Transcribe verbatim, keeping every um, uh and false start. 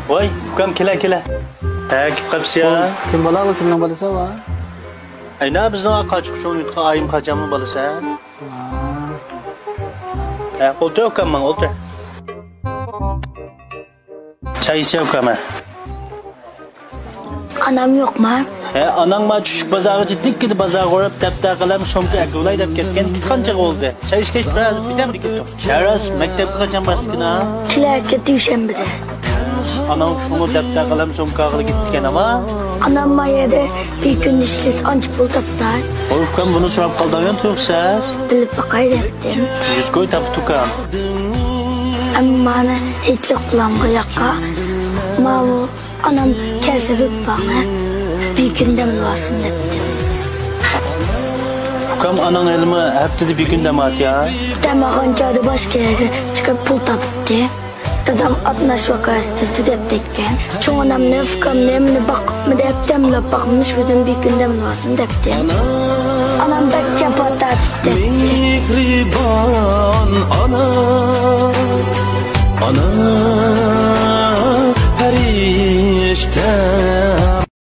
ۋاي، ئۇكام، كېلە، كېلە. ھە، كېلىپ قاپسىز يا. كىم بالا، ئۇ كىمنىڭ بالىسى ئۇ؟ ئەينا، بىزنىڭ قاچا-قۇچا ئوينايدىغان ئايىم قاچامنىڭ بالىسى. ھە، ئولتۇر ئۇكام، ماڭا ئولتۇر. چاي ئىچە ئۇكام، ھە. ئانام يوقما؟ ھە، ئاناڭ ما چۈشلۈك بازارغا چىقتى، بازارغا بېرىپ، دەپتەر، قەلەم، سومكا ئەكىۋالاي دەپ كەتكەن، كېتىدىغان چېغى بولدى. چاي ئىچكەچ بىر بىردەم كېتىپ. شەھراز، مەكتەپكە قاچان بارسىكىنا؟ كېلەر ھەپتە دۈشەنبىدە. ئاناڭ شۇڭا دەپتەر، قەلەم، سومكا ئالغىلى كېتىدىكەن ئەمما. ئانام ما يەردە بىر كۈندە ئىشلىسە ئانچە پۇل تاپتاي. ئۇكام، بۇنى سوراپ قالدىڭ يا تۇيۇقسىز؟ بىلىپ باقاي دەپتىم. يۈز كوي تاپتى ئۇكام. ئەمما مانا ھېيتلىق بولامغۇ ياققا. ماۋۇ ئانام كەلسە بىر باقمە، بىر كۈن دەم ئالسۇن دەپتىم. ئۇكام، ئاناڭ ھېلىمۇ ھەپتىدە بىر كۈن دەم ئالىدۇ يا؟ دەم ئالغان چاغدا باشقا يەرگە چىقىپ پۇل تاپتى. دادام ئاتناش ۋەقەسىدە تۈگەپ كەتكەن. چوڭ ئانامنى، ئۇكامنى مېنى باقمىدى دەپ دەم ئالاپ باقمىدى، شۇ كۈن بىر كۈن دەم ئالسۇن دەپتىم. ئانام بەك جاپا تارتىپ كەتتى. مېھرىبان ئانا، ئانا پەرىشتە.